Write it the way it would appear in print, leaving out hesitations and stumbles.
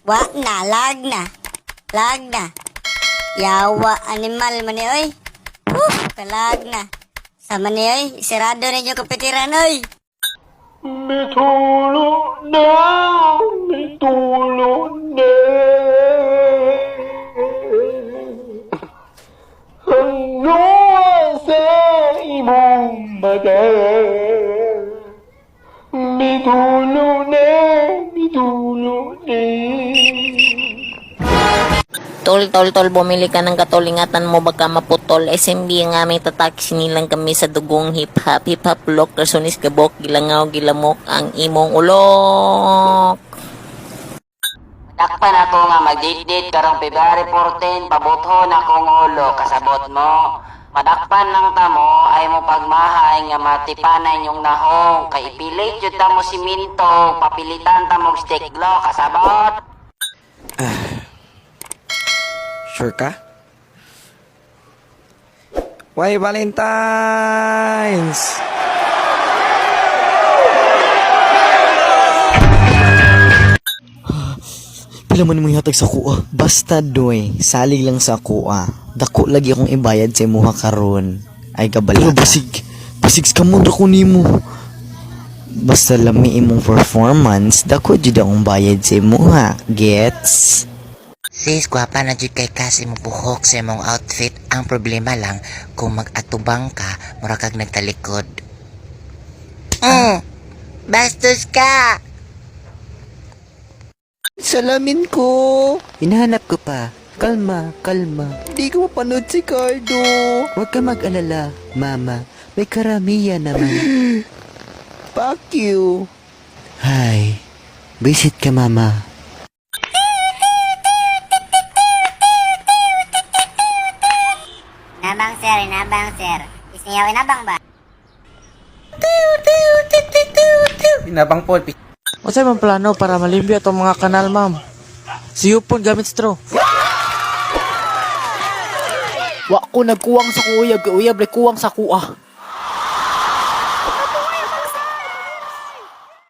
Wa na, lag na. Lag na. Yawa, animal man ni oy. Kalag na. Sama ni oy, sirado ninyo kapitiran oy. Mitulo na, mitulo na. Ang luha sa imong mata. Mitulo na, mitulo na. Tol, tol, tol, bumili ka ng katulingatan mo, baka maputol. SMB ang aming tatak, sinilang kami sa dugong hip-hop. Hip-hop ulok, kasunis gabok, gilangaw, gilamok, ang imong ulok. Dakpan ako nga mag-date-date karong February 14, pabuthon akong ulo, kasabot mo. Madakpan lang tamo ay mo pagmahay nga matipanay yung nahong kay ipilit jud tamo siminto, papilitan tamo og stick glue, kasabot. Sure ka? Why Valentine's? Pila man imong ihatag sa kuha? Basta doy, salig lang sa kuha. Dako lagi akong ibayad sa imuha karon. Ay kabala. Pero basig, basig ka mo ko nimo. Basta lami imong performance, dako jud akong bayad sa imuha. Gets? Sis, gwapa na jud kay kasi mo buhok sa imong outfit. Ang problema lang, kung mag-atubang ka, mura kag nagtalikod. Bastos ka! Salamin ko. Hinahanap ko pa. Kalma, kalma. Hindi ko mapanood si Cardo. Huwag ka mag-alala, Mama. May karamiya naman. Fuck you. Hi. Visit ka, Mama. Inabang sir, inabang sir. Isniyaw inabang ba? Inabang po. Unsay man plano para malimpyo atong mga kanal, ma'am? Siyupon gamit straw. Wa ko nagkuwang sa kuya, uyab, uyab kuwang sa kuha.